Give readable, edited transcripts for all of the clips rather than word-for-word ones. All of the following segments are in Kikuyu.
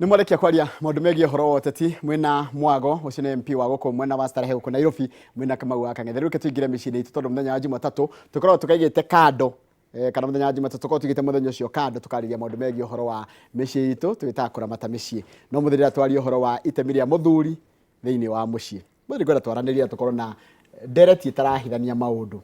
Nĩ mwarekia kwaria maũndũ megiĩ ũhoro wa ũteti mwĩna Mwago, ũcio nĩ MP wa gũkũ mwena wa Starehe gũkũ Nairobi, mwĩna Kamau wa Kang'ethe. Rĩu reke tũingĩre mĩciĩ-inĩ itũ tondũ mũthenya wa Jumatatũ tũkoragwo tũkaigĩte kando kana mũthenya wa Jumatatũ tũkoragwo tũigĩte mũthenya ũcio kando tũkarĩria maũndũ megiĩ ũhoro wa mĩciĩ itũ twĩtaga kũramata mĩciĩ. No mũthenya ũrĩa twaria ũhoro wa itemi rĩa mũthuri thĩinĩ wa mũciĩ. Mũthuri ngwenda twaranĩrie na tũkorwo na ndereti ĩtarahithania maũndũ.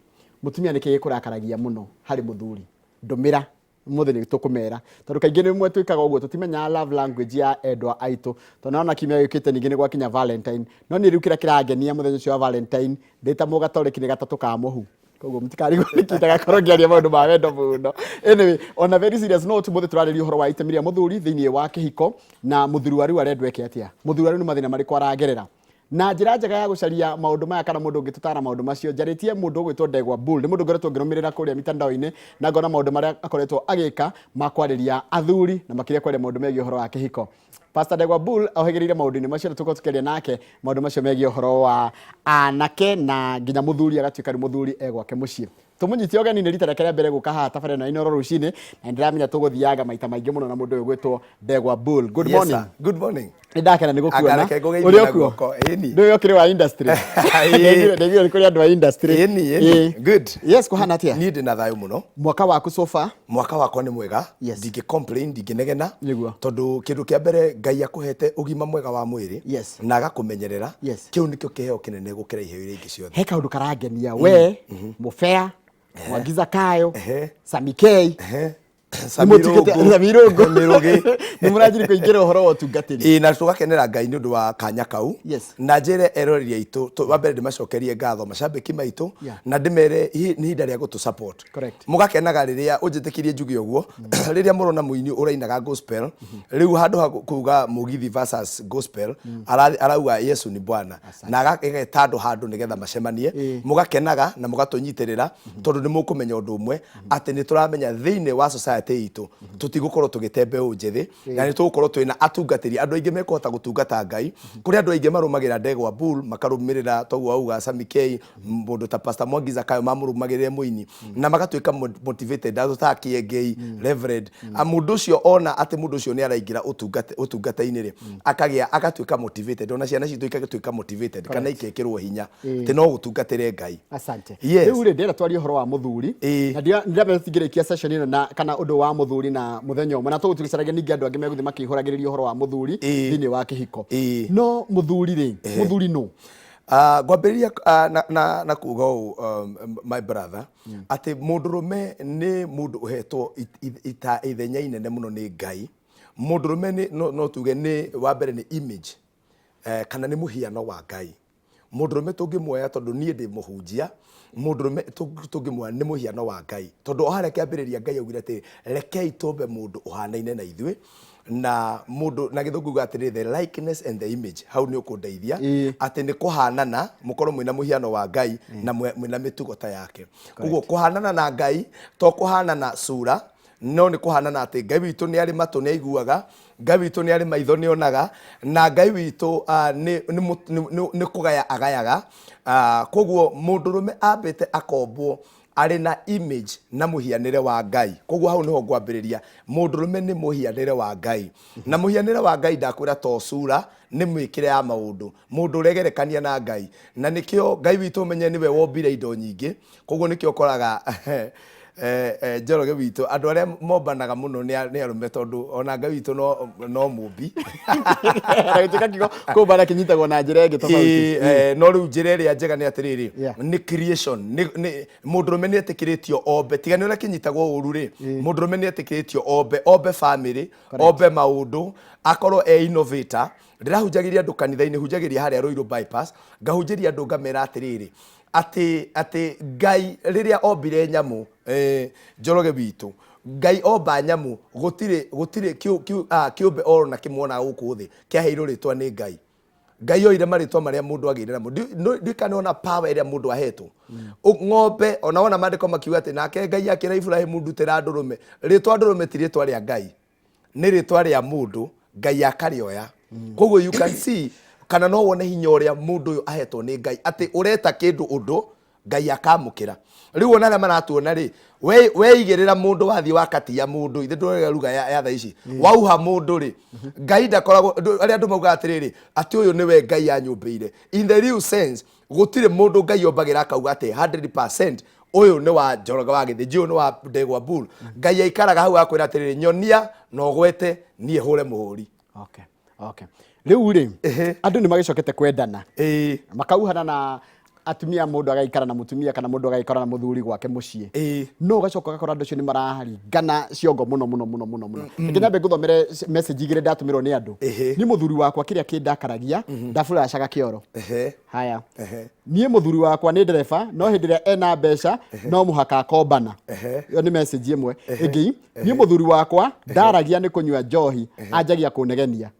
Mũtumia nĩkĩ gĩkũrakaragia mũno harĩ mũthuri? Ndũmĩra Ũmũthĩ nĩ tũkũmera tondũ kaingĩ rĩmwe twĩkaga ũguo tũtimenyaga love language ya endwa aitũ tondũ nona kiumia gĩũkĩte ningĩ nĩ gwakinya Valentine no niĩ rĩu kĩrĩa kĩrangenia mũthenya ũcio wa Valentine ndĩ ta mũgatoreki nĩ gatatũ ka mũhu koguo mũtikarigwo nĩkĩ ndagakorwo ngĩaria maũndũ ma wendo mũno. Anyway, on a very serious note, ũmũthĩ tũrarĩria ũhoro wa itemi rĩa mũthuri thĩinĩ wa kĩhiko na mũthuri wa rĩu arendwo eke atĩa, mũthuri wa rĩu nĩ mathĩna marĩkũ aragerera. Na njĩra njega ya gũcaria maũndũ maya kana mũndũ ũngĩtũtara maũndũ macio, njarĩtie mũndũ ũgwĩtwo Ndegwa Bull. Nĩ mũndũ ngoretwo ngĩrũmĩrĩra kũrĩa mitandao-inĩ na ngona maũndũ marĩa akoretwo agĩka ma kwarĩria athuri na makĩria kwaria maũndũ megiĩ ũhoro wa kĩhiko. Pastor Ndegwa Bull ohĩgĩrĩire maũndũ-inĩ macio na tũkorwo tũkĩaria nake maũndũ macio megiĩ ũhoro wa anake na nginya mũthuri agatuĩka rĩu mũthuri e gwake mũciĩ. Tũmũnyite ũgeni nĩ rita rĩake rĩa mbere gũka haha tabarĩra ĩno ya Inooro rũcinĩ na nĩndĩramenya tũgũthianga maita maingĩ mũno na mũndũ ũyũ ũgwĩtwo Ndegwa Bull. Good Yes, morning. sir. Good morning. Nĩ ndakena nĩ gũkuona. Anga reke ngũgeithie Ũrĩ na okuo? guoko. Ĩni. Ndũĩ ũkĩrĩ wa industry. Ĩĩ. Ndaiguire nĩ kũrĩ andũ a industry. Ĩni, ĩni. Ĩĩ. Good. Yes, kũhana atĩa? Niĩ ndĩ na thayũ mũno. Mwaka waku so far? Mwaka wakwa nĩ mwega. Yes. Ndingĩ complain, ndingĩnegena. Nĩguo. Tondũ kĩndũ kĩa mbere Ngai akũhete ũgima mwega wa mwĩrĩ. Yes. Na agakũmenyerera. Yes. Kĩu nĩkĩo kĩheo kĩnene gũkĩra iheo iria ingĩ ciothe. He kaũndũ karangenia. We, Mũbea, Mwangi Zakayo, Ehe. Sami K, Ehe. Nĩmũtuĩkĩte- Sami Irũngũ. Mĩrũgĩ. Nĩ mũranjiri kũingĩra ũhoro wa ũtungatĩri. Ĩĩ na tũgakenera Ngai nĩ ũndũ wa kanya kau. Yes. Na njĩre eroreri aitũ, wa mbere ndĩmacokerie ngatho macambĩki maitũ Yeah. na ndĩmere nĩ ihinda rĩa gũtũ support. Correct. Mũgakenaga rĩrĩa ũnjĩtĩkĩrie njuge ũguo rĩrĩa mũrona mũini ũrainaga gospel rĩu handũ ha kuga mũgithi versus gospel arauga Yesu ni Bwana na ageta andũ handũ nĩgetha macemanie. Ĩĩ. Mũgakenaga na mũgatũnyitĩrĩra tondũ nĩ mũkũmenya ũndũ ũmwe atĩ nĩ tũramenya thĩinĩ wa society itũ tũtigũkorwo tũgĩte mbeũ njĩthĩ na nĩ tũgũkorwo twĩna atungatĩri andũ aingĩ mekũhota gũtungata Ngai. Kũrĩ andũ aingĩ marũmagĩrĩra Ndegwa Bull, makarũmĩrĩra toguo wauga Sami K, mũndũ ta Pastor Mwangi Zakayo mamũrũmagĩrĩre mũini na magatuĩka motivated andũ ta Kĩengei, Reverend. Mũndũ ũcio ona atĩ mũndũ ũcio nĩ araingĩra ũtungata-inĩ rĩ, akagĩa agatuĩka motivated ona ciana citũ igatuĩka motivated kana ikekĩrwo hinya atĩ no gũtungatĩre Ngai. Asante. Yes. Rĩu rĩ ndĩrenda twarie ũhoro wa mũthuri. Ĩĩ. Na ndĩramenya tũtingĩrĩkia session ĩno na kana ũndũ wa mũthuri na mũthenya ũmwe na tũgũtũgĩcaragia ningĩ andũ angĩ megũthiĩ makĩihũragĩrĩria ũhoro wa mũthuri Ĩĩ. thĩinĩ wa kĩhiko. Ĩĩ. No mũthuri rĩ, mũthuri nũ? Ngwambĩrĩria na kuga ũũ my brother atĩ mũndũrũme nĩ mũndũ ũhetwo ithenya inene mũno nĩ Ngai. Mũndũrũme nĩ no tuge nĩ wa mbere nĩ image kana nĩ mũhiano wa Ngai. Mũndũrũme tũngĩmuoya tondũ niĩ ndĩ mũhunjia, mũndũrũme tũngĩmuoya nĩ mũhiano wa Ngai. Tondũ o harĩa kĩambĩrĩria Ngai augire atĩrĩ, rekei tũmbe mũndũ ũhanaine na ithuĩ, na mũndũ na gĩthũngũ uga atĩrĩ, the likeness and the image, hau nĩ ũkũndeithia, atĩ nĩ kũhanana, mũkorwo mwĩna mũhiano wa Ngai na mwĩna mĩtugo ta yake. Koguo kũhanana na Ngai to kũhanana cura, no nĩ kũhanana atĩ Ngai witũ nĩ arĩ matũ nĩ aiguaga, Ngai witũ nĩ arĩ maitho nĩ onaga, na Ngai witũ nĩ kũgaya agayaga. Koguo mũndũrũme ambĩte akombwo arĩ na image na mũhianĩre wa Ngai. Koguo hau nĩho ngwambĩrĩria, mũndũrũme nĩ mũhianĩre wa Ngai. Na mũhianĩre wa Ngai ndakwĩra to cura, nĩ mĩkĩre ya maũndũ. Mũndũ ũregerekania na Ngai. Na nĩkĩo Ngai witũ ũmenye nĩwe wombire indo nyingĩ, Koguo nĩkĩo ũkoraga Njoroge witũ andũ arĩa mombanaga mũno nĩ arũme tondũ ona Ngai witũ no mũmbi. Na gĩtuĩka kiugo kũmbana kĩnyitagwo na njĩra ĩngĩ tofauti. Ĩĩ, no rĩu njĩra ĩrĩa njega nĩ atĩrĩrĩ, Yeah. nĩ creation, mũndũrũme nĩ etĩkĩrĩtio ombe, tiga nĩ ũrĩa kĩnyitagwo ũru rĩ, mũndũrũme nĩ etĩkĩrĩtio ombe, ombe family, ombe maũndũ, akorwo e innovator. Ndĩrahunjagĩria andũ kanitha-inĩ, hunjagĩria harĩa Ruiru bypass, ngahunjĩria andũ ngamera atĩrĩrĩ, atĩ atĩ Ngai rĩrĩa ombire nyamũ Njoroge witũ, Ngai omba nyamũ gũtirĩ gũtirĩ kĩũmbe oro na kĩmwe ona gũkũ thĩ kĩaheirwo rĩtwa nĩ Ngai. Ngai oire marĩtwa marĩa mũndũ agĩire namo. Ndiũĩ kana nĩwona power ĩrĩa mũndũ ahetwo. Ng'ombe ona wona maandĩko makiuga atĩ nake Ngai akĩra Iburahĩmu ndutĩra ndũrũme. Rĩtwa ndũrũme ti rĩtwa rĩa Ngai. Nĩ rĩtwa rĩa mũndũ Ngai akarĩoya. Koguo you can see kana no wone hinya ũrĩa mũndũ ũyũ ahetwo nĩ Ngai atĩ ũreta kĩndũ ũndũ Ngai akamũkĩra. Rĩu ona arĩa maratuona rĩ, weigĩrĩra mũndũ wathiĩ wakatia mũndũ, ithe ndũrega ruga ya thaa ici, wauha mũndũ rĩ, Ngai ndakoragwo, arĩa andũ maugaga atĩrĩrĩ, atĩ ũyũ nĩwe Ngai anyũmbĩire. In the real sense, gũtirĩ mũndũ Ngai ombagĩra akauga atĩ 100% ũyũ nĩ wa Njoroge wa Gĩthĩnji, ũyũ nĩ wa Ndegwa Bull. Ngai aikaraga hau akwĩra atĩrĩrĩ, nyonia na ũgwete niĩ hũre mũhũri. Okay. Okay. Rĩu rĩ, andũ nĩ magĩcokete kwendana. Makauhana na atumia mũndũ agaikara na mũtumia kana mũndũ agaikara na mũthuri gwake mũciĩ. No ũgacoka ũgakora andũ acio nĩ mararingana ciongo mũno mũno mũno mũno mũno. Reke nyambe ngũthomere message igĩrĩ ndatũmĩrwo nĩ andũ. Niĩ mũthuri wakwa kĩrĩa kĩndakaragia ndaburacaga kĩoro. Haya. Niĩ mũthuri wakwa nĩ ndereba no hĩndĩ ĩrĩa ena mbeca no mũhaka akombana. Ĩyo nĩ message ĩmwe. Ĩngĩ, niĩ mũthuri wakwa ndaragia nĩ kũnyua njohi anjagia kũnegenia.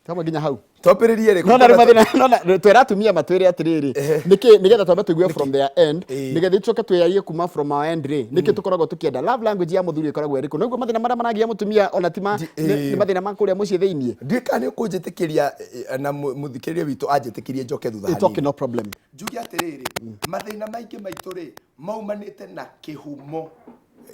Twamba nginya hau. Twambĩrĩrie rĩ? Nona rĩu mathĩna nona twĩra atumia matwĩre atĩrĩrĩ, nĩkĩ nĩgetha twambe tũigue from their end, nĩgetha itũcoke twĩyarie kuma from our end rĩ, nĩkĩ tũkoragwo tũkĩenda love language ya mũthuri ĩkoragwo ĩrĩkũ? Noguo mathĩna marĩa maragia mũtumia ona ti ma nĩ mathĩna ma kũrĩa mũciĩ thĩiniĩ. Ndiũĩ kana nĩ ũkũnjĩtĩkĩria na mũthikĩrĩria witũ anjĩtĩkĩrie njoke thutha It's okay, hanini. No problem. Njuge atĩrĩrĩ, mathĩna maingĩ maitũ rĩ, maumanĩte na kĩhumo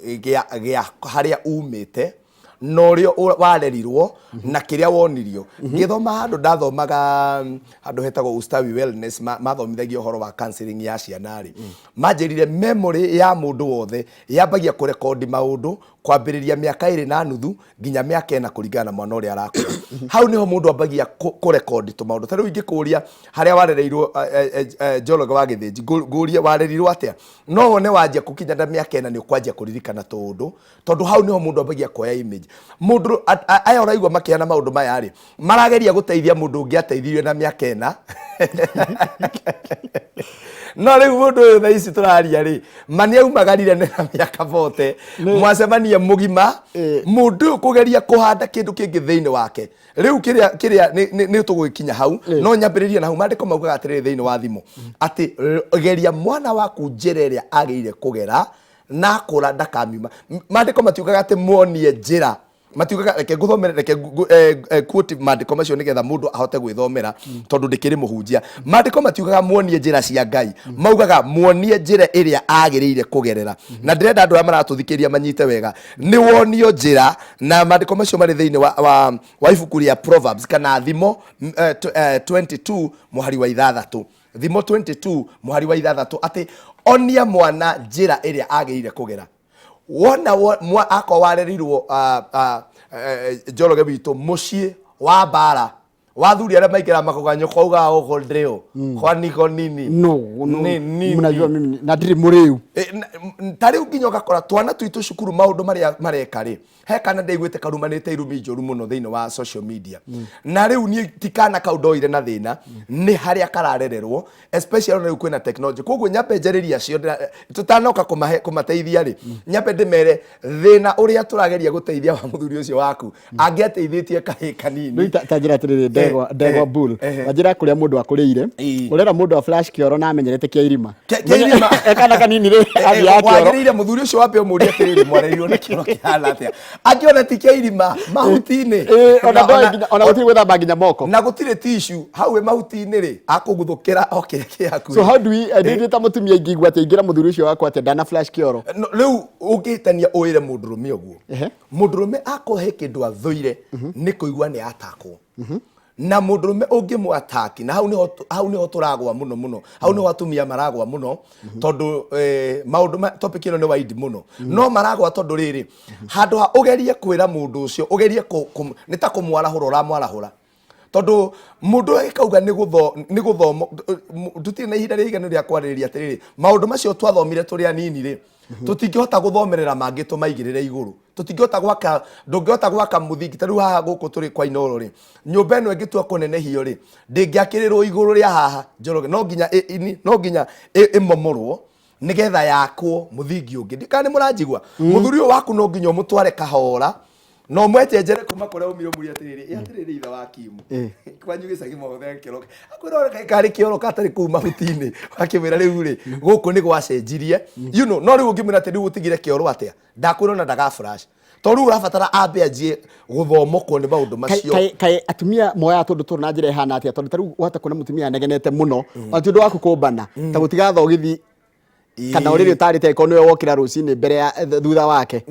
gĩa harĩa umĩte na ũrĩa warerirwo na kĩrĩa wonirio. Ngĩthoma handũ ndathomaga handũ hetagwo Ustawi Wellness, mathomithagia ũhoro wa counseling ya ciana rĩ, manjĩrire memory ya mũndũ wothe yambagia kũrekondi maũndũ kwambĩrĩria mĩaka 2.5 nginya mĩaka 4 kũringana na mwana ũrĩa arakũra. Hau nĩho mũndũ ambagia kũrekondi tũmaũndũ. Ta rĩu ingĩkũria harĩa warereirwo, Njoroge wa Gĩthĩnji, ngũrie warerirwo atĩa, no wone wanjia kũkinya na mĩaka 4 nĩ ũkwanjia kũririkana tũũndũ, tondũ hau nĩho mũndũ ambagia kuoya image. Mũndũ aya ũraigua makĩheana maũndũ maya rĩ, marageria gũteithia mũndũ ũngĩ ateithirio na mĩaka 4. No rĩu mũndũ ũyũ thaa ici tũraria rĩ, ma nĩ aumagarire na mĩaka 40, mwacemania mũgima, mũndũ ũyũ kũgeria kũhanda kĩndũ kĩngĩ thĩinĩ wake. Rĩu kĩrĩa nĩ tũgũgĩkinya hau, no nyambĩrĩrie na hau. Maandĩko maugaga atĩrĩrĩ thĩinĩ wa Thimo atĩ geria mwana waku njĩra ĩrĩa agĩrĩire kũgera, na akũra ndakamiuma. Maandĩko matiugaga atĩ muonie njĩra, matiugaga, reke ngũthomere, reke quote maandĩko macio nĩgetha mũndũ ahote gwĩthomera, tondũ ndĩkĩrĩ mũhunjia. Maandĩko matiugaga muonie njĩra cia Ngai, maugaga muonie njĩra ĩrĩa agĩrĩire kũgerera. Na ndĩrenda andũ arĩa maratũthikĩrĩria manyite wega, nĩ wonio njĩra, na maandĩko macio marĩ thĩinĩ wa ibuku rĩa Proverbs kana Thimo 22 mũhari wa 6, Thimo 22 mũhari wa 6, atĩ onia mwana njĩra ĩrĩa agĩrĩire kũgera. Wona akorwo warerirwo, Njoroge witũ, mũciĩ wa mbara wathuri arĩa maingĩra makauga nyũkwa ugaga gũkũ ndĩũ kwaniko nini. No, no. Nini. Mnajua mimi na ndirĩ mũrĩu. Ta rĩu nginya ũgakora twana twitũ cukuru maũndũ marĩa mareka rĩ, he kana ndaiguĩte karumanĩte irumi njũru mũno thĩinĩ wa social media, na rĩu niĩ ti kana kau ndoire na thĩna, nĩ harĩa kararererwo, especially ona rĩu kwĩna technology. Koguo nyambe njarĩrie acio tũtanoka kũmateithia rĩ, nyambe ndĩmere thĩna ũrĩa tũrageria gũteithia wa mũthuri ũcio waku angĩateithĩtie kahĩ kanini. Rĩu ta njĩra atĩrĩrĩ, Ndegwa, Ndegwa Bull, wanjĩra kũrĩa mũndũ akũrĩire, ũrera mũndũ a flash kĩoro na amenyerete kĩa irima. Kĩa irima. Kana kanini rĩ, athiaga kĩoro. Wagĩrĩire mũthuri ũcio wambe ũmũrie atĩrĩrĩ, mwarerirwo na kĩoro kĩhana atĩa? Angĩona ti kĩa irima mahuti-inĩ. Ona ndoĩ ona gũtirĩ gwĩthamba nginya moko. Na gũtirĩ tissue hau wĩ mahuti-inĩ rĩ, akũguthũkĩra o kĩrĩa kĩ hakuhĩ. So how do we, ndĩ ta mũtumia ingĩigua atĩa ingĩra mũthuri ũcio wakwa atĩa ndana flash kĩoro? No, rĩu ũngĩhĩtania ũĩre mũndũrũme ũguo, mũndũrũme akorwo he kĩndũ athũire nĩ kũigua nĩ atakwo, na mũndũrũme ũngĩmwataki, na hau nĩho tũragwa mũno mũno, hau nĩho atumia maragwa mũno, tondũ maũndũ topic ĩno nĩ wide mũno, no maragwa tondũ rĩrĩ, handũ ha ũgerie kwĩra mũndũ ũcio, ũgerie nĩ ta kũmwarahũra ũramwarahũra, tondũ mũndũ agĩkauga nĩ gũthomo, tũtirĩ na ihinda rĩiganu rĩa kwarĩrĩria atĩrĩrĩ, maũndũ macio twathomire tũrĩ anini rĩ, tũtingĩhota gũthomerera mangĩ tũmaigĩrĩre igũrũ, tũtingĩhota gwaka, ndũngĩhota gwaka mũthingi. Ta rĩu haha gũkũ tũrĩ kwa Inooro rĩ, nyũmba ĩno ĩngĩtua kũnenehio rĩ, ndĩngĩakĩrĩrwo igũrũ rĩa haha, Njoroge, no nginya no nginya ĩmomorwo nĩgetha yakwo mũthingi ũngĩ. Ndiũĩ kana nĩ mũranjigua. Mũthuri ũyũ waku no nginya ũmũtware kahora na ũmwenjenjere kuma kũrĩa umire, ũmũrie atĩrĩrĩ, ĩ atĩrĩrĩ ithe wa Kimu, kwanyu gĩcagi mahũthĩra kĩoro, akwĩra ũrĩa karĩ kĩoro gatarĩ kũu mahuti-inĩ, akĩmwĩra rĩu rĩ, gũkũ nĩ gwacenjirie, no rĩu ũngĩmwĩra atĩ rĩu ũtigire kĩoro atĩa, ndakwĩra ona ndaga flash. Tondũ rĩu ũrabatara ambe anjie gũthomokwo nĩ maũndũ macio. Kaĩ atumia moyaga tũndũ tũrũ na njĩra ĩhana atĩa? Tondũ ta rĩu wahota kuona mũtumia anegenete mũno, ona ti ũndũ waku kũmbana, ta gũtiga thogithi kana ũrĩrĩ ũtarĩte angĩkorwo nĩwe wokĩra rũcinĩ mbere ya thutha wake.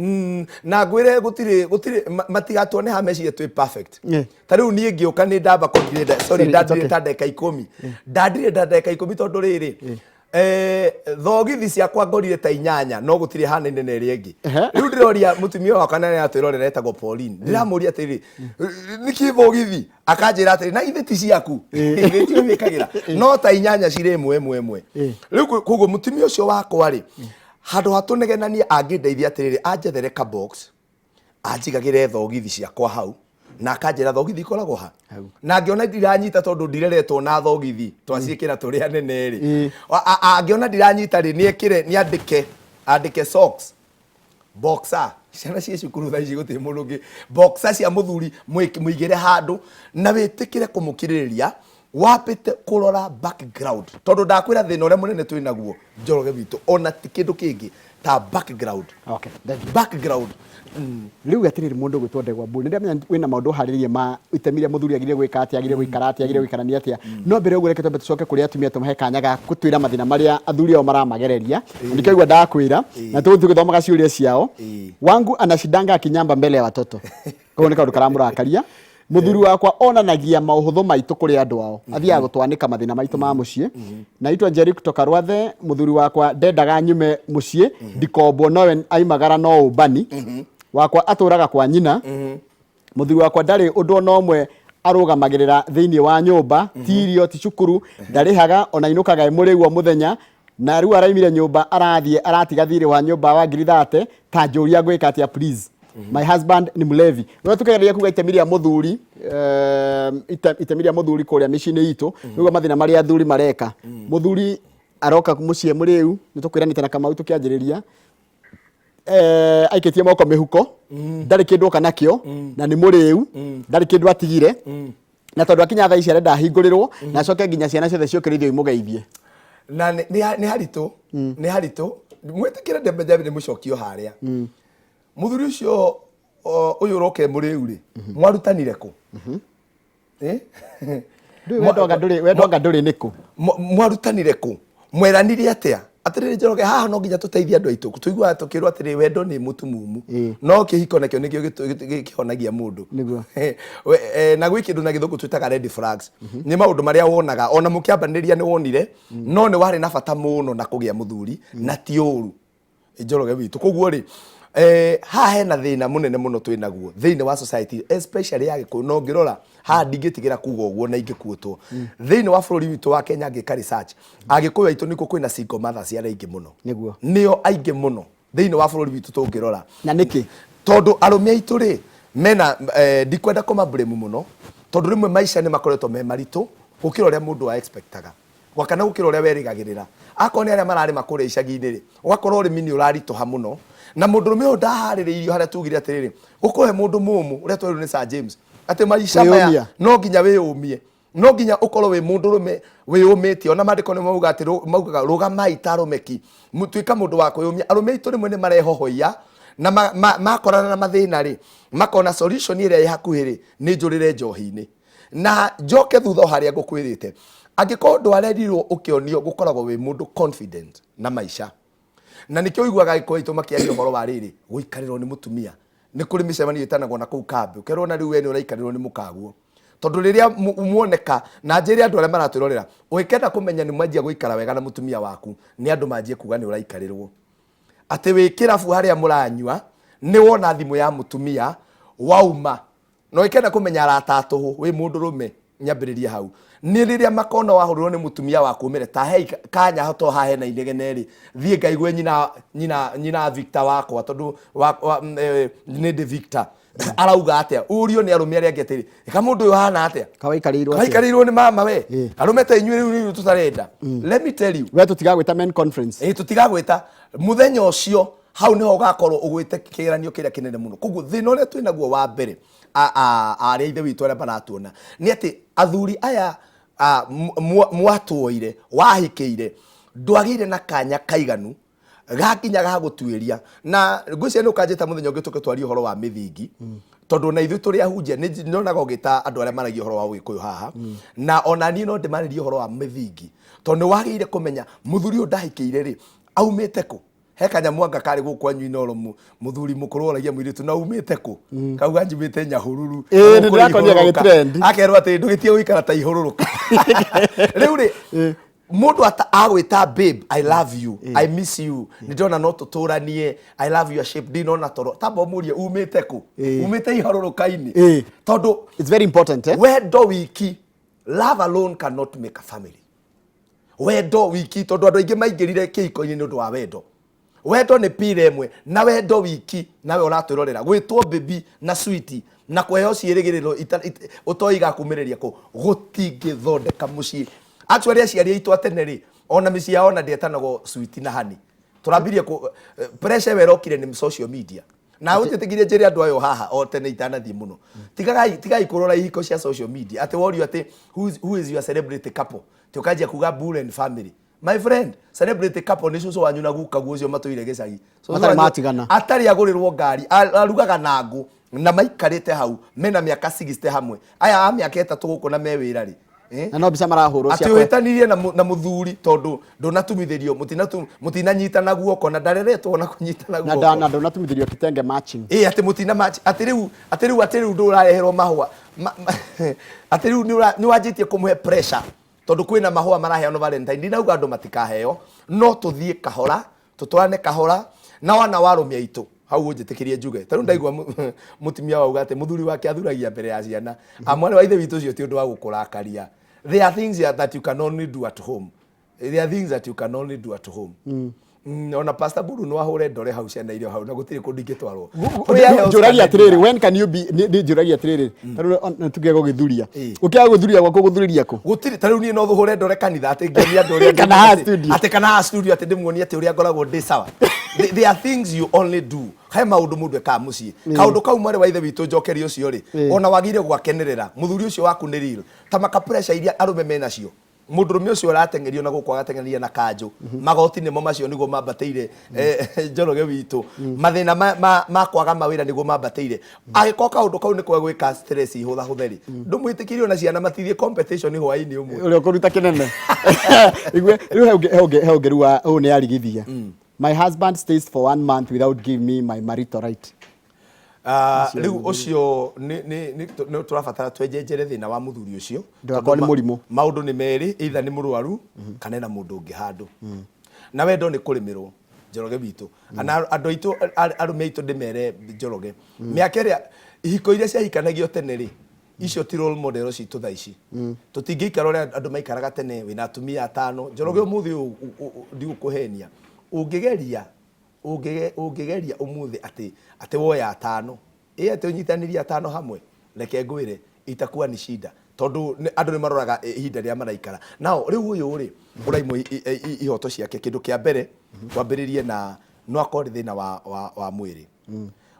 Na ngwĩre gũtirĩ gũtirĩ matigatuone ha mecirie twĩ perfect. Ta rĩu niĩ ngĩũka nĩ ndamba kũndirĩ, sorry, Sorry, it's ndandirĩ okay. ta ndagĩka 10, ndandirĩ ta ndagĩka 10, tondũ rĩrĩ, thogithi ciakwa ngorire ta 8, no gũtirĩ hanaine na ĩrĩa ĩngĩ. Rĩu ndĩroria mũtumia wakwa, na nĩatwĩrorera, etagwo Pauline, ndĩramũria atĩrĩrĩ, nĩkĩ thogithi? Akanjĩra atĩrĩ, na ithe ti ciaku, ithe ti wĩkagĩra, no ta 8 cirĩ ĩmwe ĩmwe ĩmwe. Rĩu koguo mũtumia ũcio wakwa rĩ, handũ ha tũnegenanie, angĩndeithia atĩrĩrĩ, anjethere ka box anjigagĩre thogithi ciakwa hau, na akanjĩra thogithi ikoragwo ha. Hau. Na angĩona ndiranyita, tondũ ndireretwo na thogithi twaciĩkĩra tũrĩ anene rĩ, angĩona ndiranyita rĩ, nĩekĩre, nĩandĩke, andĩke socks, boxer. Ciana ciĩ cukuru thaa ici, gũtirĩ mũndũ ũngĩ. Boxer cia mũthuri mũigĩre handũ, na wĩtĩkĩre kũmũkirĩrĩria wambĩte kũrora background, tondũ ndakwĩra thĩna ũrĩa mũnene twĩ naguo, Njoroge witũ, ona ti kĩndũ kĩngĩ ta background. Okay, thank you. Background. Rĩu atĩrĩrĩ, mũndũ ũgwĩtwo Ndegwa Mburu, nĩ ndamenya wĩna maũndũ ũharĩrĩirie ma itemi rĩa mũthuri, agĩrĩire gwĩka atĩa, agĩrĩire gũikara atĩa, agĩrĩire gũikarania atĩa, no mbere ya ũguo reke twambe tũcoke kũrĩ atumia, tũmahe kanya ga gũtwĩra mathĩna marĩa athuri ao maramagereria. Na nĩkĩo igua ndakwĩra na tũgũthiĩ gũthomaga ciũria ciao. Wangu anashindanga akinyamba mbele ya watoto, koguo nĩ kaũndũ karamũrakaria. Mũthuri wakwa onanagia maũhũthũ maitũ kũrĩ andũ ao, athiaga gũtwanĩka mathĩna maitũ ma mũciĩ. Naitwa Njeri kutoka Rwathe. Mũthuri wakwa ndendaga nyume mũciĩ ndikombwo, nowe aimagara no ũmbani. Wakwa atũraga kwa nyina. Mũthuri wakwa ndarĩ ũndũ ona ũmwe arũgamagĩrĩra thĩinĩ wa nyũmba, ti irio, ti cukuru ndarĩhaga, ona inũkaga ĩ mũrĩu o mũthenya, na rĩu araimire nyũmba, arathiĩ aratiga thirĩ wa nyũmba wa ngiri 30. Ta njũria ngwĩka atĩa, please? My husband ni mlevi. Rĩu tukĩgeria kuga itemi rĩa mũthuri, itemi rĩa mũthuri kũrĩa mĩciĩ-inĩ itũ, nĩguo mathĩna marĩa athuri mareka. Mũthuri aroka mũciĩ mũrĩu, nĩ tũkwĩranĩte na Kamau tũkĩanjĩrĩria, aikĩtie moko mĩhuko, ndarĩ kĩndũ oka nakĩo, na nĩ mũrĩu, ndarĩ kĩndũ atigire, na tondũ akinya thaa ici arenda ahingũrĩrwo na acoke nginya ciana ciothe ciũkĩrĩirio imũgeithie. Na nĩ haritũ, nĩ haritũ, mwĩtĩkĩre ndembe nĩ mũcokio harĩa mũthuri ũcio ũyũ ũroke mũrĩu rĩ, mwarutanire kũ? Eh? Ndũĩ wendo anga ndũrĩ nĩkũ? Mwarutanire kũ? Mweranire atĩa? Atĩrĩrĩ Njoroge, haha no nginya tũteithie andũ aitũ. Tũiguaga tũkĩrwo atĩrĩ, wendo nĩ mũtumumu, no kĩhiko nakĩo nĩkĩo kĩhonagia mũndũ. Nĩguo. Na gwĩ kĩndũ na Gĩthũngũ twĩtaga red flags, nĩ maũndũ marĩa wonaga ona mũkĩambanĩrĩria nĩ wonire no nĩ warĩ na bata mũno na kũgĩa mũthuri, na ti ũru, Njoroge witũ. Koguo rĩ, haha hena thĩna mũnene mũno twĩ naguo thĩinĩ wa society, especially ya Gĩkũyũ. Na ũngĩrora haha, ndingĩtigĩra kuga ũguo na ingĩkuĩtwo thĩinĩ wa bũrũri witũ wa Kenya, ngĩka research, Agĩkũyũ aitũ nĩkuo kwĩna single mothers arĩa aingĩ mũno. Nĩo aingĩ mũno thĩinĩ wa bũrũri witũ tũngĩrora. Na nĩkĩ? Tondũ arũme aitũ rĩ, mena ndikwenda kũma blame mũno, tondũ rĩmwe maica nĩ makoretwo me maritũ gũkĩra ũrĩa mũndũ a expectaga kana gũkĩra ũrĩa werĩgagĩrĩra. Akorwo nĩ arĩa mararĩma kũrĩa icagi-inĩ rĩ, ũgakorwo ũrĩmi nĩ ũraritũha mũno, na mũndũrũme ũyũ ndaharĩrĩirio harĩa tugire atĩrĩrĩ, gũkorwo he mũndũ mũmũ ũrĩa twerirwo nĩ Sir James atĩ maica maya Kwĩyũmia. no nginya wĩyũmie, no nginya ũkorwo wĩ mũndũrũme wĩyũmĩtie. Ona maandĩko nĩ mauga atĩ maugaga rũgamai ta arũme ki. Tuĩka mũndũ wa kwĩyũmia. Arũme aitũ rĩmwe nĩ marehohoia na makorana na mathĩna rĩ, makona solution ĩrĩa ĩ hakuhĩ rĩ, nĩ njũrĩre njohi-inĩ. Na njoke thutha o harĩa ngũkwĩrĩte, angĩkorwo ndwarerirwo ũkĩonio gũkoragwo wĩ mũndũ confident na maica, na nĩkĩo ũiguaga Agĩkũyũ aitũ makĩaria ũhoro wa rĩrĩ, gũikarĩrwo nĩ mũtumia. Nĩ kũrĩ mĩcemanio ĩtanagwo na kũu kambĩ, ũkerwo na rĩu we nĩ ũraikarĩrwo nĩ mũkaguo, tondũ rĩrĩa muoneka. Na njĩre andũ arĩa maratwĩrorera, ũngĩkenda kũmenya nĩ mwanjia gũikara wega na mũtumia waku, nĩ andũ manjie kuga nĩ ũraikarĩrwo, atĩ wĩ kĩrabu harĩa mũranyua nĩ wona thimũ ya mũtumia wauma. Na ũngĩkenda kũmenya arata a tũhũ wĩ mũndũrũme, nyambĩrĩrie hau, nĩ rĩrĩa makona wahũrĩrwo nĩ mũtumia waku, ũmere ta hei kanya to haha hena inegene rĩ, thiĩ ngaigue nyina Victor wakwa, tondũ nĩ ndĩ Victor arauga atĩa. Ũrio nĩ arũme arĩa angĩ atĩrĩ, ĩka mũndũ ũyũ hana atĩa? Kawaikarĩirwo atĩa? Waikarĩirwo nĩ mama we. Arũme ta inyuĩ rĩu rĩu tũtarenda, let me tell you. We tũtigagwĩta men conference. Ĩ, tũtigagwĩta mũthenya ũcio. Hau nĩho ũgakorwo ũgwĩte kĩgeranio kĩrĩa kĩnene mũno. Koguo thĩna ũrĩa twĩ naguo wa mbere, arĩa ithe witũ arĩa maratuona, nĩ atĩ athuri aya mwatuoire, wahikĩire, ndwagĩire na kanya kaiganu. Gakinya ga gũtuĩria na ngwĩciria nĩ ũkanjĩta mũthenya ũngĩ tũke twarie ũhoro wa mĩthingi, tondũ na ithuĩ tũrĩ ahunjia nĩ nyonaga ũgĩta andũ arĩa maragia ũhoro wa ũgĩkũyũ haha, na ona niĩ no ndĩmarĩrie ũhoro wa mĩthingi, tondũ nĩ wagĩrĩire kũmenya mũthuri ũyũ ndahikĩire rĩ aumĩte kũ. He kanyamũ anga karĩ gũkũ kwanyu Inooro, mũthuri mũkũrũ oragia mũirĩtu, na umĩte kũ? Kauga, njumĩte Nyahururu. Ĩĩ, nĩ ndĩrakorire gagĩtrend. Akerwo atĩ ndũgĩtige gũikara ta ihũrũrũka. Rĩu rĩ, mũndũ agwĩta, "Babe, I love you, I miss you, nĩ ndĩrona no tũtũranie, I love your shape, ndinona toro," tamba ũmũrie umĩte kũ. Umĩte ihũrũrũka-inĩ? Tondũ It's very important, eh? Wendo wiki, love alone cannot make a family. Wendo wiki, tondũ andũ aingĩ maingĩrire kĩhiko-inĩ nĩ ũndũ wa wendo. Wendo nĩ pira ĩmwe na wendo wiki nawe ũratwĩrorera gwĩtwo baby na sweet na kũheo ciĩrĩgĩrĩro ũtoĩ igakumĩrĩria kũ, gũtingĩthondeka mũciĩ. Actually, aciari aitũ a tene rĩ, ona mĩciĩ yao ona ndĩetanagwo sweet na honey. Tũrambirie kũ pressure ĩyo ĩrokire nĩ social media. Na ũnjĩtĩkirie njĩre andũ ayo haha o tene itanathiĩ mũno, tigai kũrora ihiko cia social media, atĩ worio atĩ who is your celebrity couple, ti ũkanjia kuga Bull and family. My friend, celebrity couple nĩ cũcũ wanyu na guka guo ũcio matũire gĩcagi. Cũcũ Matarĩ matigana. Atarĩ agũrĩrwo ngari, arugaga na ngũ na maikarĩte hau mena mĩaka 60 hamwe. Aya a mĩaka 3 gũkũ na me wĩra rĩ, eh? Na no mbica marahũrwo cia atĩ ũhĩtanirie na mũthuri tondũ ndũnatumithĩrio, mũtinanyitana guoko na ndareretwo na kũnyitana na guoko. Na ndũnatumithĩrio kitenge matching. Ĩ, atĩ mũtina match, atĩ rĩu ndũrareherwo mahũa. Atĩ rĩu nĩ wanjĩtie kũmũhe pressure tondũ kwĩna mahũa maraheanwo Valentine. Ndinauga andũ matikaheo, no tũthiĩ kahora, tũtwarane kahora na wana wa arũme aitũ hau. Ũnjĩtĩkĩrie njuge, ta rĩu ndaigua mũtumia wauga atĩ mũthuri wake athuragia mbere ya ciana. Mwarĩ wa ithe witũ, ũcio ti ũndũ wa gũkũrakaria. There are things that you can only do at home. There are things that you can only do at home. Ona Pastor Buru no ahũre ndore hau ciana irio hau na gũtirĩ kũndũ ingĩtwarwo. Njũragia atĩrĩrĩ, when can you be, nĩ njũragia atĩrĩrĩ, tarĩu tuge gũgĩthuria, ũkĩaga gũthuria gwaku, gũthuriria kũ? Gũtirĩ. Ta rĩu niĩ no hũre ndore kanitha atĩ ngĩonia andũ ũrĩa Kana haha studio. Atĩ kana haha studio, atĩ ndĩmuonie atĩ ũrĩa ngoragwo ndĩ sawa. There are things you only do. He maũndũ mũndũ ekaga mũciĩ. Kaũndũ kau, mwarĩ wa ithe witũ, njokeria ũcio rĩ, ona wagĩrĩire gwakenerera mũthuri ũcio waku nĩ real. Ta maka pressure iria arũme menacio, mũndũrũme ũcio ũrateng'erio na gũkũ agateng'eria na kanjũ, magoti nĩmo macio nĩguo mambatĩire, Njoroge witũ, mathĩna ma kwaga mawĩra nĩguo mambatĩire. Angĩkorwo kaũndũ kau nĩko gwĩka stress ihũthahũthe rĩ, ndũmwĩtĩkĩrie ona ciana matithiĩ competition hwaĩ-inĩ ũmwe. Ũrĩa ũkũruta kĩnene igue rĩu he ũngĩ rĩu ũyũ nĩ arigithia, "My husband stays for one month without give me my marital right." Ah, rĩu ũcio nĩ tũrabatara twenjenjere thĩna wa mũthuri ũcio. Ndũgakorwo nĩ mũrimũ. Maũndũ nĩ merĩ, either nĩ mũrwaru kana ena mũndũ ũngĩ handũ. Na wendo nĩ kũrĩmĩrwo, Njoroge witũ, na andũ aitũ, arũme aitũ, ndĩmere Njoroge, mĩaka ĩrĩa ihiko iria ciahikanagio tene rĩ, icio ti role model citũ thaa ici. Tũtingĩikara ũrĩa andũ maikaraga tene wĩna atumia atano. Njoroge, ũmũthĩ ũyũ ndigũkũhenia, ũngĩgeria ũmũthĩ atĩ woya atano, ĩ atĩ ũnyitanĩrie atano hamwe, reke ngwĩre itakuwa ni shida, tondũ andũ nĩ maroraga ihinda rĩrĩa maraikara nao. Rĩu ũyũ rĩ, ũraimwo ihoto ciake. Kĩndũ kĩa mbere twambĩrĩrie na no akorwo nĩ thĩna wa mwĩrĩ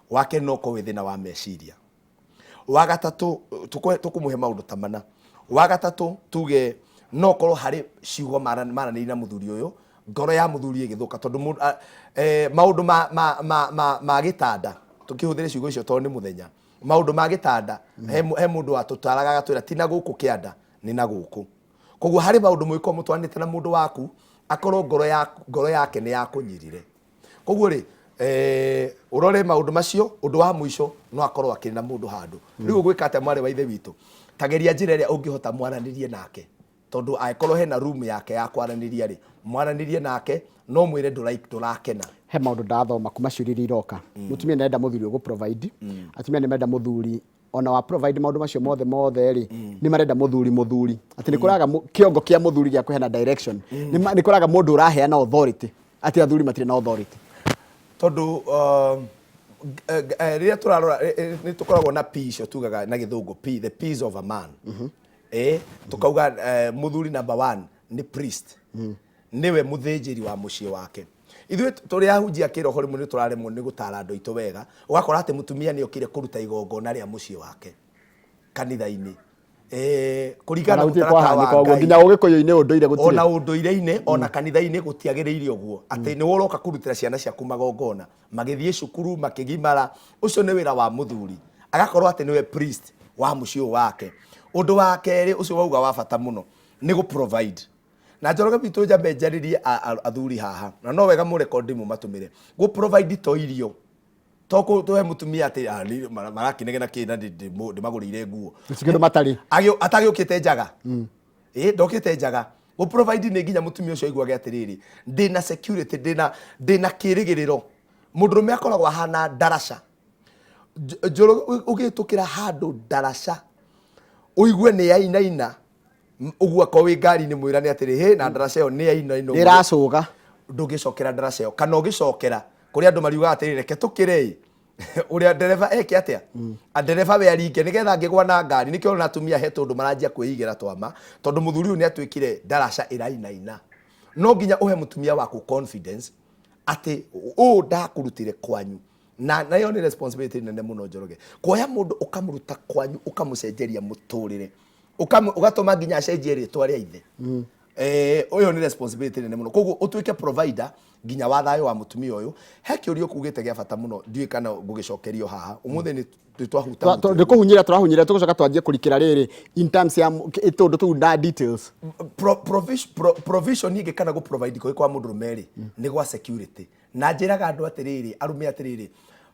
wake, no ũkorwo wĩ thĩna wa meciria. Wa gatatũ, tũkũmũhe maũndũ ta mana. Wa gatatũ, tuge no korwo harĩ ciugo maranĩirie na mũthuri ũyũ, ngoro ya mũthuri ĩgĩthũka, tondũ maũndũ ma gĩtanda, tũkĩhũthĩre ciugo icio tondũ nĩ mũthenya, maũndũ ma gĩtanda, he mũndũ watũtaraga agatwĩra ti na gũkũ kĩanda, nĩ na gũkũ. Koguo harĩ maũndũ mũgĩkorwo mũtwaranĩte na mũndũ waku, akorwo ngoro yake nĩ yakũnyirire. Koguo rĩ, ũrore maũndũ macio. Ũndũ wa mũico, no akorwo akĩrĩ na mũndũ handũ. Rĩu ũgwĩka atĩa, mwarĩ wa ithe witũ? Tageria njĩra ĩrĩa ũngĩhota mwaranĩrie nake, tondũ angĩkorwo hena room yake ya kwaranĩria rĩ, mwaranĩrie nake, no mwĩre ndũrakena. He maũndũ ndathoma kuma ciũria iria iroka. Mũtumia nĩ arenda mũthuri ũgũ provide, atumia nĩ marenda mũthuri ona wa provide maũndũ macio mothe mothe rĩ, nĩ marenda mũthuri atĩ nĩ kũraga kĩongo kĩa mũthuri gĩa kũheana direction. Nĩ kũraga mũndũ ũraheana authority, atĩ athuri matirĩ na authority. Tondũ rĩrĩa tũrarora, nĩ tũkoragwo na P icio tugaga na gĩthũngũ P, the P's of a man. Tukauga mũthuri number one nĩ priest, nĩwe mũthĩnjĩri wa mũciĩ wake. Ithuĩ tũrĩ ahunjia kĩroho rĩmwe nĩ tũraremwo nĩ gũtara andũ aitũ wega. Ũgakora atĩ mũtumia nĩ okire kũruta igongona rĩa mũciĩ wake kanitha-inĩ. Kũringana Ona na gũtirĩ mũtaratara kwahanĩka wa ũguo Ngai. nginya ũgĩkũyũ-inĩ ũndũire gũtirĩ. Ona ũndũire-inĩ, ona kanitha-inĩ gũtiagĩrĩire ũguo, atĩ nĩwe ũroka kũrutĩra ciana ciaku magongona magĩthiĩ cukuru makĩgimara. Ũcio nĩ wĩra wa mũthuri, agakorwo atĩ nĩwe priest wa mũciĩ ũyũ wake. Ũndũ wa kerĩ ũcio wauga wa bata mũno nĩ gũ provide. Na Njoroge witũ, njambe njarĩrie athuri haha, na no wega mũrekondi mũmatũmĩre. Gũ provide to irio, to tũhe mũtumia atĩ marakĩnegena kĩ na ndĩmagũrĩire nguo. Gũtirĩ kĩndũ matarĩ. Atagĩũkĩte njaga, ĩ ndokĩte njaga. Gũ provide nĩ nginya mũtumia ũcio aiguage atĩrĩrĩ, ndĩna security, ndĩna kĩrĩgĩrĩro. Mũndũrũme akoragwo ahana ndaraca. Njoroge, ũgĩtũkĩra handũ ndaraca ũigue nĩ yainaina ũguo, akorwo wĩ ngari-inĩ, mwĩrane atĩrĩ, hĩ na ndaraca ĩyo nĩ yainaina ũguo. Nĩ ĩracũga. Ndũngĩcokera ndaraca ĩyo, kana ũgĩcokera kũrĩ andũ mariugaga atĩrĩ, reke tũkĩre ĩ ũrĩa ndereba eke atĩa, ndereba we aringe nĩgetha angĩgwa na ngari. Nĩkĩo ona atumia he tũndũ maranjia kwĩigĩra twama, tondũ mũthuri ũyũ nĩ atuĩkire ndaraca ĩrainaina. No nginya ũhe mũtumia waku confidence atĩ ũũ ndakũrutire kwanyu, na nayo nĩ responsibility nene mũno, Njoroge, kuoya mũndũ ũkamũruta kwanyu, ũkamũcenjeria mũtũrĩre, ũgatũma nginya acenjie rĩtwa rĩa ithe. Ũyũ nĩ responsibility nene mũno. Koguo ũtuĩke provider nginya wa thayũ wa mũtumia ũyũ. He kĩũria ũkugĩte gĩa bata mũno, ndiũĩ kana ngũgĩcokerio haha ũmũthĩ. Nĩ twahuta mũtĩ. Nĩ kũhunyĩra tũrahunyĩra, tũgũcoka twanjie kũrikĩra rĩrĩ in terms ya tũndũ tũu na details. Provision ĩngĩ kana gũ provide kũrĩ kwa mũndũrũme rĩ, nĩ gwa security. Na njĩraga andũ atĩrĩrĩ, arũme atĩrĩrĩ,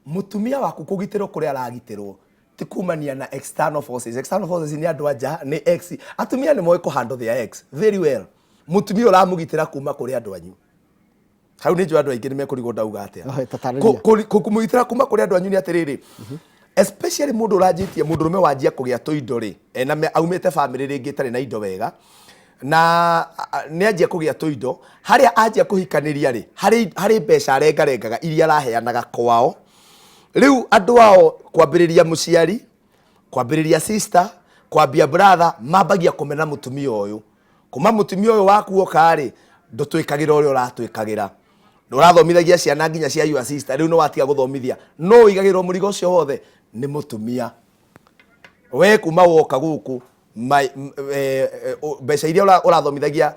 mũtumia waku kũgitĩrwo kũrĩa aragitĩrwo ti kumania na external forces. External forces nĩ andũ anja, nĩ ex. Atumia nĩ moĩ kũhandle their ex very well. Mũtumia ũramũgitĩra kuma kũrĩ andũ anyu, hau nĩ njũĩ andũ aingĩ nĩ mekũrigwo ndauga atĩa. Ohe, tatarĩria. Kũmũgitĩra kuma kũrĩ andũ anyu nĩ atĩrĩrĩ, especially mũndũ ũranjĩtie, mũndũrũme wanjia kũgĩa tũindo rĩ, ena aumĩte famĩlĩ rĩngĩ ĩtarĩ na indo wega, na nĩ anjia kũgĩa tũindo, harĩa anjia kũhikanĩria rĩ, harĩ mbeca arengarengaga iria araheanaga kwao. Rĩu andũ ao, kwambĩrĩria mũciari, kwambĩrĩria sister, kwambia brother, mambagia kũmena mũtumia ũyũ. Kuma mũtumia ũyũ waku oka rĩ, ndũtwĩkagĩra ũrĩa ũratwĩkagĩra, ũrathomithagia ciana nginya cia your sister, rĩu nĩ watiga gũthomithia. No ũigagĩrwo mũrigo ũcio wothe nĩ mũtumia. We kuma woka gũkũ, mbeca iria ũrathomithagia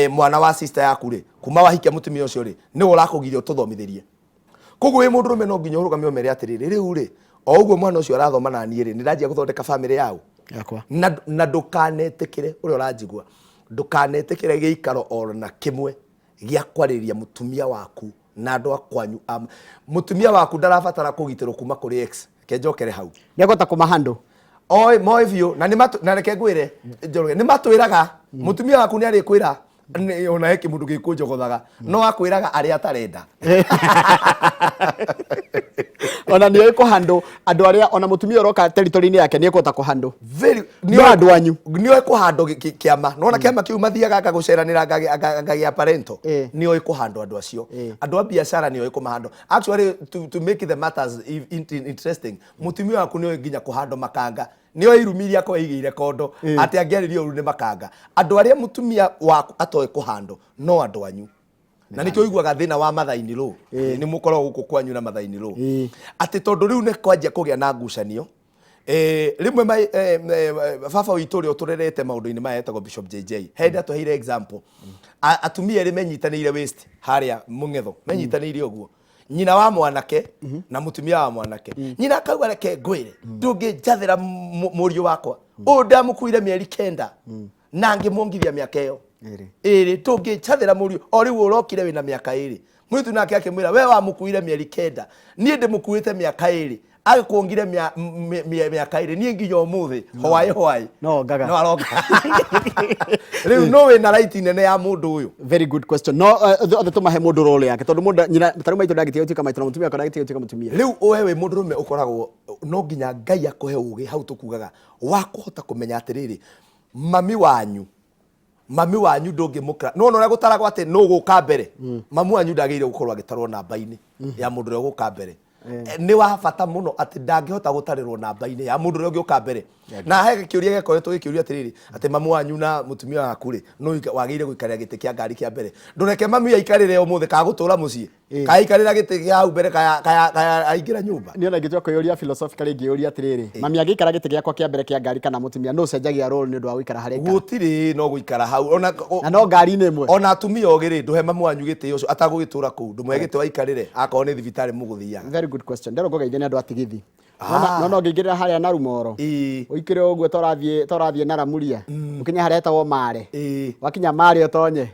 mwana wa sister yaku rĩ, kuma wahikia mũtumia ũcio rĩ, nĩwe ũrakũgiria ũtũthomithĩrie. Koguo wĩ mũndũrũme no nginya ũrũgame ũmere atĩrĩrĩ, rĩu rĩ, o ũguo mwana ũcio arathoma na niĩ rĩ, nĩ ndanjia gũthondeka famĩlĩ yao yakwa. Na ndũkanetĩkĩre, ũrĩa ũranjigua, ndũkanetĩkĩre gĩikaro ona kĩmwe gĩa kwarĩria mũtumia waku na andũ a kwanyu. Mũtumia waku ndarabatara kũgitĩrwo kuma kũrĩ ex. Reke njokere hau. Nĩ ekũhota kũmahandle. Oĩ, moĩ biũ, na nĩ na reke ngwĩre, Njoroge, nĩ matwĩraga. Mũtumia waku nĩ arĩkwĩra ona he kĩmũndũ gĩkũnjogothaga, no akwĩraga arĩa atarenda. Ona nĩ oĩ kũhandle andũ arĩa, ona mũtumia ũroka territory-inĩ yake nĩ ekũhota kũhandle. No andũ anyu. Nĩ oĩ kũhandwo kĩama. Nona kĩama kĩu mathiaga anga gũceranĩra, anga gĩa parental. Nĩ oĩ kũhandwo andũ acio. Andũ a biacara nĩ oĩ kũmahandwo. Actually, to make the matters interesting, mũtumia waku nĩ oĩ nginya kũhandwo makanga. Nĩ oĩ irumi iria akorwo aigĩire kondo atĩ angĩarĩrio ũru nĩ makanga. Andũ arĩa mũtumia waku atoĩ kũhandwo no andũ anyu, na nĩkĩo ũiguaga thĩna wa mathaini rũ nĩ mũkoragwo gũkũ kwanyu na mathaini rũ, atĩ tondũ rĩu nĩ kwanjia kũgĩa na ngucanio. Rĩmwe baba witũ ũrĩa ũtũrerete maũndũ-inĩ maya etagwo Bishop JJ, he hĩndĩ atũheire example. Atumia erĩ menyitanĩire waist harĩa mũng'etho, menyitanĩire ũguo, nyina wa mwanake na mũtumia wa mwanake. Nyina akauga, reke ngwĩre, ndũngĩnjathĩra mũriũ wakwa ũyũ, ndamũkuire mĩeri 9 na ngĩmuongithia mĩaka ĩyo Ĩrĩ. ĩrĩ, ndũngĩnjathĩra mũriũ o rĩu ũrokire wĩna mĩaka 2. Mũirĩtu nake akĩmwĩra, we wamũkuire mĩeri 9, niĩ ndĩmũkuĩte mĩaka 2, agĩkuongire mĩaka 2, niĩ nginya ũmũthĩ hwaĩ hwaĩ No ngaga. No aronga. Rĩu no wĩna right nene ya mũndũ ũyũ. Very good question. No othe tũmahe mũndũ role yake, tondũ mũndũ nyina tarĩu maitũ ndangĩtiga gũtuĩka maitũ, na mũtumia wakwa ndangĩtiga gũtuĩka mũtumia. Rĩu we wĩ mũndũrũme ũkoragwo no nginya Ngai akũhe ũgĩ hau tũkugaga wa kũhota kũmenya atĩrĩrĩ, mami wanyu ndũngĩmũkĩra. No ũrĩa gũtaragwo atĩ nũ gũka mbere, mami wanyu ndagĩrĩire gũkorwo agĩtarwo namba-inĩ ya mũndũ ũrĩa ũgũka mbere. Nĩ wa bata mũno atĩ ndangĩhota gũtarĩrwo namba-inĩ ya mũndũ ũrĩa ũngĩũka mbere. Na he kĩũria gĩkoretwo gĩkĩũrio atĩrĩrĩ, atĩ mami wanyu na mũtumia waku rĩ, nũ wagĩrĩire gũikarĩra gĩtĩ kĩa ngari kĩa mbere? Ndũreke mami aikarĩre ũmũthĩ kana gũtũra mũciĩ. Kaikarĩra gĩtĩ kĩa hau mbere kaya kaya kaya aingĩra nyũmba. Niĩ ona ingĩtua kwĩyũria philosophically, ingĩyũria atĩrĩrĩ, mami angĩikara gĩtĩ gĩakwa kĩa mbere kĩa ngari kana mũtumia, no ũcenjagia role nĩ ũndũ wa gũikara harĩa aikara? Gũtirĩ, no gũikara hau ona Na no ngari-inĩ ĩmwe. Ona atumia ogĩ rĩ, ndũhe mamu wanyu gĩtĩ ũcio atagũgĩtũra kũu, ndũmũhe gĩtĩ waikarĩre akorwo nĩ thibitarĩ mũgũthiaga. Very good question. Nderwo ngũgeithie nĩ andũ a Tigithi. No no ngĩingĩrĩra harĩa Narumoro, ũikĩre ũguo ta ũrathiĩ na Ramuria, ũkinye harĩa hetagwo Mare. Wakinya Mare ũtonye,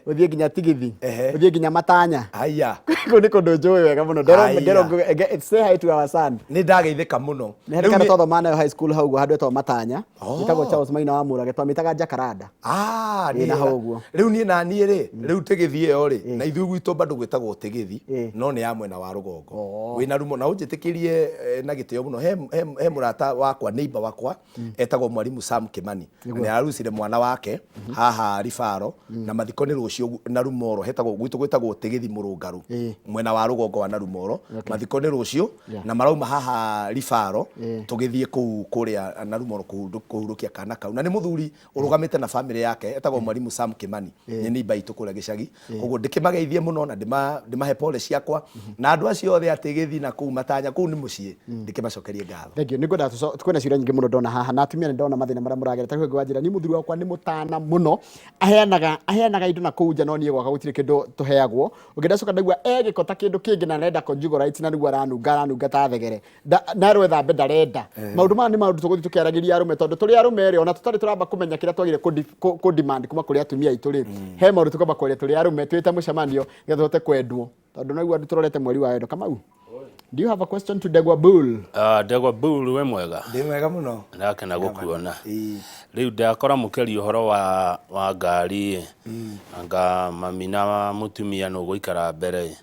ũthiĩ nginya Tigithi, ũthiĩ nginya Matanya. Haya. Kũu nĩ kũndũ njũĩ wega mũno. Aya. Nderwo say hi to our son. Nĩ ndageithĩka mũno. Nĩ harĩ Rĩu kana twathoma nayo high school hau ũguo handũ hetagwo Matanya. Ĩtagwo Charles Maina wa Mũrage, twamĩtaga Jacaranda. Ah, Ĩ, nĩ na hau wega. ũguo. Rĩu niĩ na niĩ rĩ, rĩu tĩgĩthi ĩyo rĩ, na ithuĩ gwitũ bado gwĩtagwo tĩgĩthi, no nĩ ya mwena wa rũgongo. Wĩna rumo na ũnjĩtĩkĩrie na gĩtĩo mũno, he mũrata wakwa, neighbor wakwa, etagwo Mwalimu Sam Kimani. Na nĩ ararucire mwana wake haha Ribaro, na mathiko nĩ rũciũ na Rumoro, hetagwo gwitũ gwĩtagwo Tĩgĩthi Mũrũngarũ, mwena wa rũgongo wa Narumoro. Mathiko nĩ rũciũ na marauma haha Ribaro tũgĩthiĩ kũu kũrĩa Narumoro kũhurũkia kana kau. Na nĩ mũthuri ũrũgamĩte na famĩlĩ yake, etagwo Mwalimu Sam Kimani, nĩ neighbor itũ kũrĩa gĩcagi. Koguo ndĩkĩmageithie mũno na ndĩmahe pole ciakwa, na andũ acio othe atĩ gĩthi na kũu Matanya, kũu nĩ mũciĩ, ndĩkĩmacokerie ngatho. Thank you. Nĩ ngwenda kwĩna ciũria nyingĩ mũno ndona haha, na atumia nĩ ndona mathĩna marĩa mũragerera. Ta rĩu ũngĩ wanjĩra, niĩ mũthuri wakwa nĩ mũtana mũno, aheanaga indo na kũu nja, no niĩ gwakwa gũtirĩ kĩndũ tũheagwo. Ũngĩ ndacoka ndaigua e gĩko ta kĩndũ kĩngĩ na arenda conjugal rights, na nĩguo aranunga ta thegere. Na rwethambe ndarenda. Maũndũ maya nĩ maũndũ tũgũthiĩ tũkĩaragĩria arũme, tondũ tũrĩ arũme rĩ, ona tũtarĩ tũramba kũmenya kĩrĩa twagĩrĩire kũ demand kuma kũrĩ atumia aitũ rĩ, he maũndũ tũkwamba kwaria tũrĩ arũme twĩte mũcemanio nĩgetha tũhote kwendwo, tondũ naigua andũ tũrorete mweri wa wendo. Kamau, do you have a question to Ndegwa Bull? Ah, Ndegwa Bull, we mwega? Ndĩ mwega mũno. Ndakena gũkuona. Rĩu ndakora mũkĩaria ũhoro wa ngari, anga mami na mũtumia nũ gũikara mbere.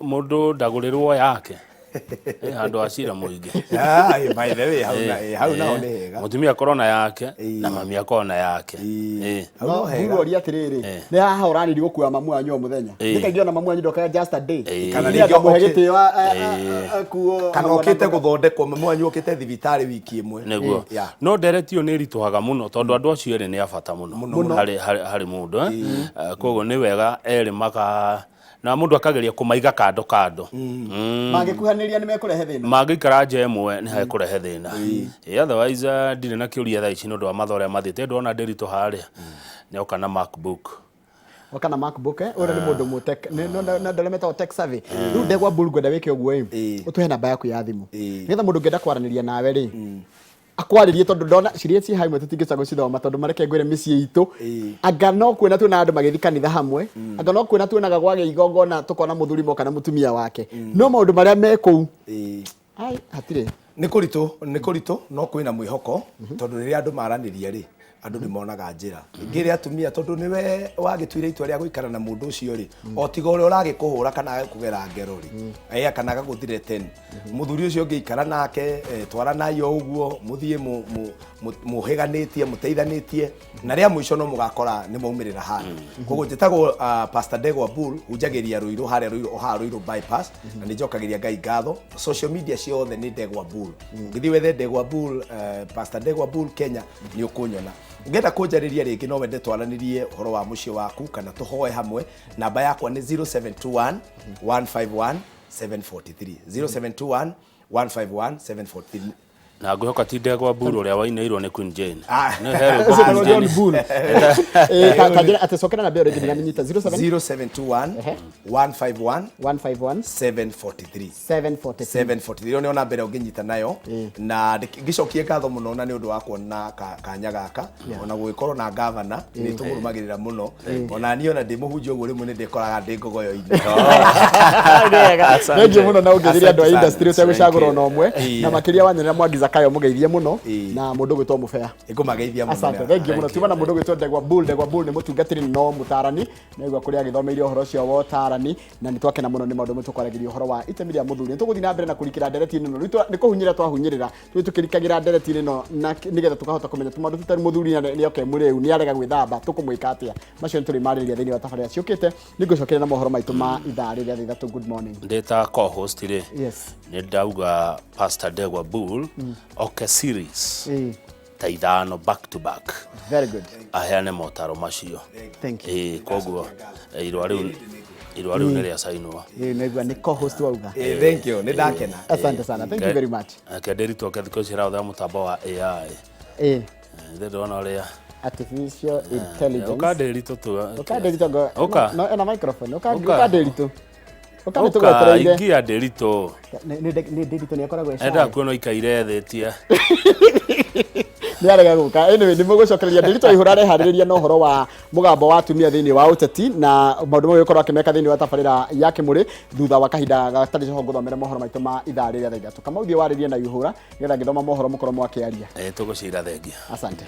Mũndũ ndagũrĩrwo yake. Handũ ha cira mũingĩ. Ah, by the way, hau hau naho nĩ hega. Mũtumia akorwo na yake na mami akorwo na yake. Hau no hega. Bull, oria atĩrĩrĩ, nĩ haha ũranĩria gũkua mamu wanyu o mũthenya? Nĩ kaingĩ ona mamu wanyu ndokaga just a day. Kana Nĩ rĩngĩ akamũhe gĩtĩo akuo kana hau okĩte gũthondekwo, mamu wanyu okĩte thibitarĩ wiki ĩmwe. Nĩguo. No ndereti ĩyo nĩ ĩritũhaga mũno, tondũ andũ acio erĩ nĩ a bata mũno harĩ mũndũ. Koguo nĩ wega erĩ maka na mũndũ akageria kũmaiga kando kando. Mangĩkuhanĩria nĩ mekũrehe thĩna. Mangĩikara nja ĩmwe nĩ hekũrehe thĩna. Otherwise ndirĩ na kĩũria thaa ici nĩ ũndũ wa mathaa ũrĩa mathiĩte. Ndona ndĩritũ harĩa nĩ oka na MacBook. Oka na MacBook, ũrĩa nĩ mũndũ mũ tech, na andũ arĩa metagwo tech savvy. Rĩu Ndegwa Bull, ngwenda wĩke ũguo ĩ, ũtũhe namba yaku ya thimũ, nĩgetha mũndũ ũngĩenda kwaranĩria nawe rĩ, akwarĩrie, tondũ ndona ciria ciĩ hamwe tũtingĩca gũcithoma, tondũ mareke ngwĩre, mĩciĩ itũ anga no kuona tuona andũ magĩthiĩ kanitha hamwe, anga no kuona tuonaga gwagĩa igongona, tũkona mũthuri moka na mũtumia wake, no maũndũ marĩa me kũu, ai, hatirĩ. Nĩ kũritũ, nĩ kũritũ, no kwĩna mwĩhoko, tondũ rĩrĩa andũ maranĩria rĩ, andũ nĩ monaga njĩra. Ngĩrĩ atumia, tondũ nĩwe wagĩtuire itua rĩa gũikara na mũndũ ũcio rĩ, o tiga ũrĩa ũragĩkũhũra kana agakũgera ngero rĩ, aya kana agagũthireten, mũthuri ũcio ũngĩikara nake, twaranai o ũguo, mũthiĩ mũhĩganĩtie, mũteithanĩtie, na rĩa mũico no mũgakora nĩ mwaumĩrĩra handũ. Koguo njĩtagwo Pastor Ndegwa Bull, hunjagĩria Rũirũ harĩa Rũirũ, o haha Rũirũ bypass, na nĩ njokagĩria Ngai ngatho. Social media ciothe nĩ Ndegwa Bull. Ũngĩthiĩ wethe Ndegwa Bull, Pastor Ndegwa Bull Kenya, nĩ ũkũnyona. Ũngĩenda kũnjarĩria rĩngĩ, no wende twaranĩrie ũhoro wa mũciĩ waku kana tũhoe hamwe, namba yakwa nĩ 0721 151 743, 0721 151 743. Na ngwĩhoka ti Ndegwa Bull ũrĩa wainĩirwo nĩ Queen Jane. Ah. Nĩ he rwĩmbo Ũcio Queen nĩ John Jane. Bull. Ta njĩra atĩ cokera namba ĩyo rĩngĩ, ndinamĩnyita. 07 0721 151 151 743. 743. 743, ĩyo nĩyo namba ĩrĩa ũngĩnyita nayo. Na ngĩcokie ngatho mũno na nĩ ũndũ wa kuona kanya gaka, ona gũgĩkorwo na gavana nĩ tũmũrũmagĩrĩra mũno. Ona niĩ ona ndĩ mũhunjia ũguo, rĩmwe nĩ ndĩkoraga ndĩ ngogoyo-inĩ. Asante. Thengiũ mũno, na ũngĩthiria andũ a Asante sana. industry ũtegũcagũra ona ũmwe, na makĩria wanyonera Mwangi Zakayo, mũgeithie mũno Ĩĩ. na mũndũ ũgwĩtwo Mũbea. Ĩkũmageithia mũno. Asante, thengiũ mũno. Tuma na mũndũ ũgwĩtwo Ndegwa Bull. Ndegwa Bull nĩ mũtungatĩri no mũtarani, naigua kũrĩa agĩthomeire ũhoro ũcio wa ũtarani, na nĩ twakena mũno nĩ maũndũ mamwe tũkwaragĩria ũhoro wa itemi rĩa mũthuri. Nĩ tũgũthiĩ na mbere na kũrikĩra ndereti-inĩ ĩno. Rĩu nĩ kũhunyĩrĩra twahunyĩrĩra, rĩu tũkĩrikagĩra ndereti-inĩ ĩno na nĩgetha tũkahota kũmenya tũmaũndũ tũtarĩ. Mũthuri nĩ oke mũrĩu, nĩ arega gwĩthamba, tũkũmwĩka atĩa? Macio nĩ tũrĩmarĩrĩria thĩinĩ wa tabarĩra ciũkĩte. Nĩ ngũcokeria na mohoro maitũ ma ithaa rĩrĩa 3:00. Good morning. Ndĩ ta co-host rĩ, Yes. nĩ ndauga Pastor Ndegwa Bull oke series. Ta 5 back to back. Very good. Aheane motaro macio. Thank you. Ĩĩ, koguo irũa rĩu nĩ rĩacainwo. Ĩĩ, naigua nĩ co-host wauga. Thank you, nĩ ndakena. Asante sana, thank you very much. Kenderitũ ke thikũ ici ĩrahũthĩra mũtambo wa AI. Ndĩ ndona ũrĩa Artificial intelligence. Ũka Ndĩritũ tu. Ũka Ndĩritũ ngo. Ũka. No ena microphone. Ũka. Ũka. Ũka Ndĩritũ. Ũka, nĩ Ũka. tũgwetereire. Ingia, Ndĩritũ. Nĩ Ndĩritũ nĩ akoragwo e shy. Endaga kuona ũikaire thĩ tia. Nĩ arega gũka. Anyway, nĩ mũgũcokereria Ndĩritũ Aihũra areharĩrĩria na ũhoro wa mũgambo wa atumia thĩinĩ wa ũteti na maũndũ mau gũkorwo akĩmeka thĩinĩ wa tabarĩra ya Kĩmũrĩ thutha wa kahinda gatarĩ coho. Ngũthomere mohoro maitũ ma ithaa rĩrĩa thaa 3. Kamau, thiĩ warĩrie na Ihũra nĩgetha ngĩthoma mohoro mũkorwo mwakĩaria. Tũgũcira, thengia. Asante.